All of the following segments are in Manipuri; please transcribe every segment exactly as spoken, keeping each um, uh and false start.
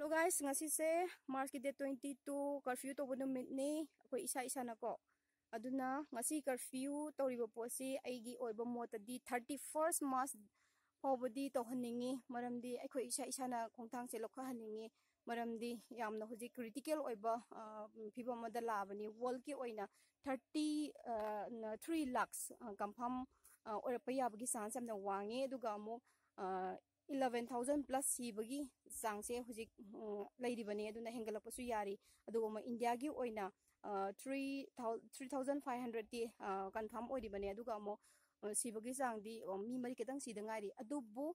Guys, ꯉꯁꯤꯁꯦ March ꯀꯤ date twenty two, curfew ꯇꯧꯕ ꯅꯨꯃꯤꯠꯅꯤ꯫ ꯑꯩꯈꯣꯏ ꯏꯁꯥ ꯏꯁꯥꯅꯀꯣ, ꯑꯗꯨꯅ ꯉꯁꯤ curfew ꯇꯧꯔꯤꯕ ꯄꯣꯠꯁꯤ ꯑꯩꯒꯤ ꯑꯣꯏꯕ ꯃꯣꯠꯇꯗꯤ thirty first March ꯐꯥꯎꯕꯗꯤ ꯇꯧꯍꯟꯅꯤꯡꯉꯤ꯫ ꯃꯔꯝꯗꯤ ꯑꯩꯈꯣꯏ ꯏꯁꯥ ꯏꯁꯥꯅ ꯈꯣꯡꯊꯥꯡꯁꯦ ꯂꯧꯈꯠꯍꯟꯅꯤꯡꯉꯤ꯫ ꯃꯔꯝꯗꯤ ꯌꯥꯝꯅ ꯍꯧꯖꯤꯛ critical ꯑꯣꯏꯕ, ꯑ, ꯐꯤꯕꯝ ꯑꯃꯗ ꯂꯥꯛꯑꯕꯅꯤ꯫ World ꯀꯤ ꯑꯣꯏꯅ thirty, ꯑ, ꯅ, three lakhs, ꯑ, confirm, ꯑ, ꯑꯣꯏꯔꯛꯄ ꯌꯥꯕꯒꯤ chance ꯌꯥꯝꯅ ꯋꯥꯡꯉꯦ꯫ ꯑꯗꯨꯒ ꯑꯃꯨꯛ, ꯑ, eleven thousand plus ꯁꯤꯕꯒꯤ ꯆꯥꯡꯁꯦ ꯍꯧꯖꯤꯛ, ꯎꯝ, ꯂꯩꯔꯤꯕꯅꯦ꯫ ꯑꯗꯨꯅ ꯍꯦꯟꯒꯠꯂꯛꯄꯁꯨ ꯌꯥꯔꯤ꯫ ꯑꯗꯨꯒ ꯑꯃꯨꯛ ꯏꯟꯗꯤꯌꯥꯒꯤ ꯑꯣꯏꯅ, ꯑ, three thousand, three thousand five hundred T, ꯑ, confirm ꯑꯣꯏꯔꯤꯕꯅꯦ꯫ ꯑꯗꯨꯒ ꯑꯃꯨꯛ, ꯑ, ꯁꯤꯕꯒꯤ ꯆꯥꯡꯗꯤ, ꯑ, ꯃꯤ ꯃꯔꯤ ꯈꯛꯇꯪ ꯁꯤꯗ ꯉꯥꯏꯔꯤ꯫ ꯑꯗꯨꯕꯨ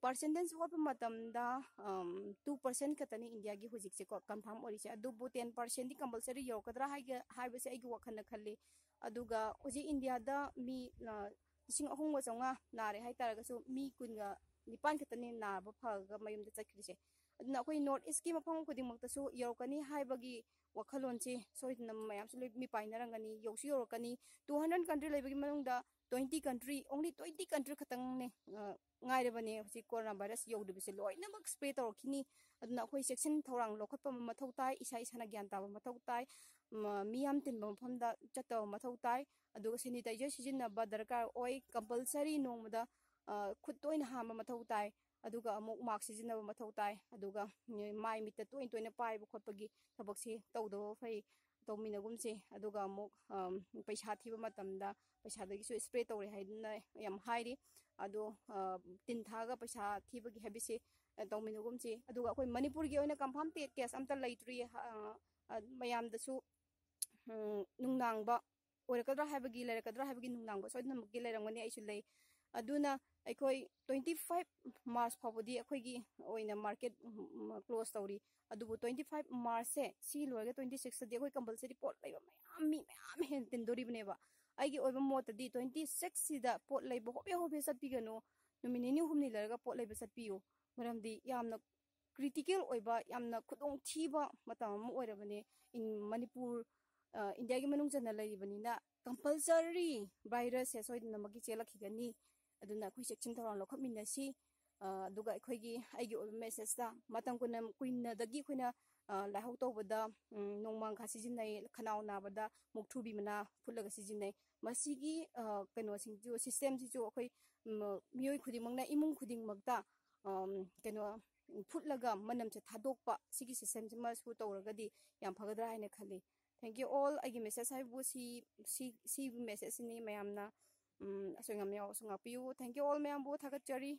percentage ꯍꯣꯠꯄ ꯃꯇꯝꯗ, ꯎꯝ, two percent ꯈꯛꯇꯅꯤ ꯏꯟꯗꯤꯌꯥꯒꯤ ꯍꯧꯖꯤꯛꯁꯦꯀꯣ confirm ꯑꯣꯏꯔꯤꯁꯦ꯫ ꯑꯗꯨꯕꯨ ten percent ꯗꯤ compulsory ꯌꯧꯔꯛꯀꯗ꯭ꯔꯥ ꯍꯥꯏꯒ-, ꯍꯥꯏꯕꯁꯦ ꯑꯩꯒꯤ ꯋꯥꯈꯜꯅ ꯈꯜꯂꯤ꯫ ꯑꯗꯨꯒ ꯍꯧꯖꯤꯛ ꯏꯟꯗꯤꯌꯥꯗ ꯃꯤ, ꯑ, ꯂꯤꯁꯤꯡ ꯑꯍꯨꯝꯒ ꯆꯥꯝꯃꯉꯥ ꯅꯥꯔꯦ ꯍꯥꯏꯇꯥꯔꯒꯁꯨ ꯃꯤ ꯀꯨꯟꯒ ꯅꯤꯄꯥꯟ ꯈꯛꯇꯅꯤ ꯅꯥꯕ ꯐꯔꯒ ꯃꯌꯨꯝꯗ ꯆꯠꯈ꯭ꯔꯤꯁꯦ꯫ ꯑꯗꯨꯅ ꯑꯩꯈꯣꯏ North East ꯀꯤ ꯃꯐꯝ ꯈꯨꯗꯤꯡꯃꯛꯇꯁꯨ ꯌꯧꯔꯛꯀꯅꯤ ꯍꯥꯏꯕꯒꯤ ꯋꯥꯈꯜꯂꯣꯟꯁꯤ ꯁꯣꯏꯗꯅ ꯃꯌꯥꯝꯁꯨ ꯂꯣꯏ ꯃꯤ ꯄꯥꯏꯅꯔꯝꯒꯅꯤ꯫ ꯌꯧꯁꯨ ꯌꯧꯔꯛꯀꯅꯤ꯫ Two hundred country ꯂꯩꯕꯒꯤ ꯃꯅꯨꯡꯗ twenty country, only twenty country ꯈꯛꯇꯪꯅꯦ, ꯑ, ꯉꯥꯏꯔꯕꯅꯦ ꯍꯧꯖꯤꯛ corona virus ꯌꯧꯗ꯭ꯔꯤꯕꯁꯦ꯫ ꯂꯣꯏꯅꯃꯛ spread ꯇꯧꯔꯛꯈꯤꯅꯤ꯫ ꯑꯗꯨꯅ ꯑꯩꯈꯣꯏ ꯆꯦꯛꯁꯤꯟ ꯊꯧꯔꯥꯡ ꯂꯧꯈꯠꯄ ꯑꯃ ꯃꯊꯧ ꯇꯥꯏ, ꯏꯁꯥ ꯏꯁꯥꯅ ꯒ꯭ꯌꯥꯟ ꯇꯥꯕ ꯃꯊꯧ ꯇꯥꯏ꯫ ꯃ-, ꯃꯤ ꯌꯥꯝ ꯇꯤꯟꯕ ꯃꯐꯝꯗ ꯆꯠꯇꯕ ꯃꯊꯧ ꯇꯥꯏ꯫ ꯑꯗꯨꯒ sanitizer ꯁꯤꯖꯤꯟꯅꯕ ꯗꯔꯀꯥꯔ ꯑꯣꯏ꯫ Compulsory ꯅꯣꯡꯃꯗ, ꯑ, ꯈꯨꯠ ꯇꯣꯏꯅ ꯍꯥꯝꯕ ꯃꯊꯧ ꯇꯥꯏ꯫ ꯑꯗꯨꯒ ꯑꯃꯨꯛ mask ꯁꯤꯖꯤꯟꯅꯕ ꯃꯊꯧ ꯇꯥꯏ꯫ ꯑꯗꯨꯒ ꯃꯥꯏ ꯃꯤꯠꯇ ꯇꯣꯏꯅ ꯇꯣꯏꯅ ꯄꯥꯏꯕ ꯈꯣꯠꯄꯒꯤ ꯊꯕꯛꯁꯤ ꯇꯧꯗꯕ ꯐꯩ, ꯇꯧꯃꯤꯟꯅꯒꯨꯝꯁꯦ꯫ ꯑꯗꯨꯒ ꯑꯃꯨꯛ, ꯑꯝ, ꯄꯩꯁꯥ ꯊꯤꯕ ꯃꯇꯝꯗ ꯄꯩꯁꯥꯗꯒꯤꯁꯨ spread ꯇꯧꯔꯦ ꯍꯥꯏꯗꯨꯅ ꯌꯥꯝ ꯍꯥꯏꯔꯤ꯫ ꯑꯗꯣ, ꯑ, ꯇꯤꯟ ꯊꯥꯒ ꯄꯩꯁꯥ ꯊꯤꯕꯒꯤ habit ꯁꯦ, ꯑ, ꯇꯧꯃꯤꯟꯅꯒꯨꯝꯁꯤ꯫ ꯑꯗꯨꯒ ꯑꯩꯈꯣꯏ ꯃꯅꯤꯄꯨꯔꯒꯤ ꯑꯣꯏꯅ confirm case ꯑꯝꯇ ꯂꯩꯇ꯭ꯔꯤ꯫ ꯑ, ꯑ, ꯃꯌꯥꯝꯗꯁꯨ, ꯎꯝ, ꯅꯨꯡꯅꯥꯡꯕ ꯑꯣꯏꯔꯛꯀꯗ꯭ꯔꯥ ꯍꯥꯏꯕꯒꯤ, ꯂꯩꯔꯛꯀꯗ꯭ꯔꯥ ꯍꯥꯏꯕꯒꯤ ꯅꯨꯡꯅꯥꯡꯕ ꯁꯣꯏꯗꯅꯃꯛꯀꯤ ꯂꯩꯔꯝꯒꯅꯤ꯫ ꯑꯩꯁꯨ ꯂꯩ꯫ ꯑꯗꯨꯅ ꯑꯩꯈꯣꯏ twenty five March ꯐꯥꯎꯕꯗꯤ ꯑꯩꯈꯣꯏꯒꯤ ꯑꯣꯏꯅ market, ꯎꯝ, close ꯇꯧꯔꯤ꯫ ꯑꯗꯨꯕꯨ twenty five March ꯁꯦ ꯁꯤ ꯂꯣꯏꯔꯒ twenty six ꯇꯗꯤ ꯑꯩꯈꯣꯏ compulsory ꯄꯣꯠ ꯂꯩꯕ ꯃꯌꯥꯝ, ꯃꯤ ꯃꯌꯥꯝ ꯍꯦꯟꯅ ꯇꯤꯟꯗꯣꯔꯤꯕꯅꯦꯕ꯫ ꯑꯩꯒꯤ ꯑꯣꯏꯕ ꯃꯣꯠꯇꯗꯤ twenty six ꯁꯤꯗ ꯄꯣꯠ ꯂꯩꯕ ꯍꯣꯕꯦ ꯍꯣꯕꯦ ꯆꯠꯄꯤꯒꯅꯨ꯫ ꯅꯨꯃꯤꯠ ꯅꯤꯅꯤ ꯍꯨꯝꯅꯤ ꯂꯩꯔꯒ ꯄꯣꯠ ꯂꯩꯕ ꯆꯠꯄꯤꯌꯨ꯫ ꯃꯔꯝꯗꯤ ꯌꯥꯝꯅ critical ꯑꯣꯏꯕ, ꯌꯥꯝꯅ ꯈꯨꯗꯣꯡꯊꯤꯕ ꯃꯇꯝ ꯑꯃ ꯑꯣꯏꯔꯕꯅꯦ꯫ ꯏꯟ-, ꯃꯅꯤꯄꯨꯔ, ꯑ, ꯏꯟꯗꯤꯌꯥꯒꯤ ꯃꯅꯨꯡ ꯆꯟꯅ ꯂꯩꯔꯤꯕꯅꯤꯅ compulsory virus ꯁꯦ ꯁꯣꯏꯗꯅꯃꯛꯀꯤ ꯆꯦꯜꯂꯛꯈꯤꯒꯅꯤ꯫ ꯑꯗꯨꯅ ꯑꯩꯈꯣꯏ ꯆꯦꯛꯁꯤꯟ ꯊꯧꯔꯥꯡ ꯂꯧꯈꯠꯃꯤꯟꯅꯁꯤ꯫ ꯑꯗꯨꯒ ꯑꯩꯈꯣꯏꯒꯤ, ꯑꯩꯒꯤ ꯑꯣꯏꯕ ꯃꯦꯁꯦꯖꯇ, ꯃꯇꯝ ꯀꯨꯏꯅ ꯀꯨꯏꯅꯗꯒꯤ ꯑꯩꯈꯣꯏꯅ ꯂꯥꯏꯍꯧ ꯇꯧꯕꯗ ꯅꯣꯡꯃꯥꯡꯈꯥ ꯁꯤꯖꯤꯟꯅꯩ, ꯈꯅꯥꯎ ꯅꯥꯕꯗ ꯃꯨꯛꯊ꯭ꯔꯨꯕꯤ ꯃꯅꯥ ꯐꯨꯠꯂꯒ ꯁꯤꯖꯤꯟꯅꯩ꯫ ꯃꯁꯤꯒꯤ ꯀꯩꯅꯣꯁꯤꯡꯁꯨ, ꯁꯤꯁꯇꯦꯝꯁꯤꯁꯨ ꯑꯩꯈꯣꯏ ꯃꯤꯑꯣꯏ ꯈꯨꯗꯤꯡꯃꯛꯅ, ꯏꯃꯨꯡ ꯈꯨꯗꯤꯡꯃꯛꯇ ꯀꯩꯅꯣ ꯐꯨꯠꯂꯒ ꯃꯅꯝꯁꯦ ꯊꯥꯗꯣꯛꯄ, ꯁꯤꯒꯤ ꯁꯤꯁꯇꯦꯝꯁꯤꯃꯁꯨ ꯇꯧꯔꯒꯗꯤ ꯌꯥꯝ ꯐꯒꯗ꯭ꯔꯥ ꯍꯥꯏꯅ ꯈꯜꯂꯤ꯫ Thank you all꯫ ꯑꯩꯒꯤ ꯃꯦꯁꯦꯖ ꯍꯥꯏꯕꯨ ꯁꯤ, ꯁꯤ, ꯁꯤꯒꯤ ꯃꯦꯁꯦꯖꯁꯤꯅꯤ꯫ ꯃꯌꯥꯝꯅ ꯑꯁꯣꯏ ꯉꯥꯝ ꯌꯥꯎꯔꯁꯨ ꯉꯥꯛꯄꯤꯌꯨ꯫ Thank you all꯫ ꯃꯌꯥꯝꯕꯨ ꯊꯥꯒꯠꯆꯔꯤ꯫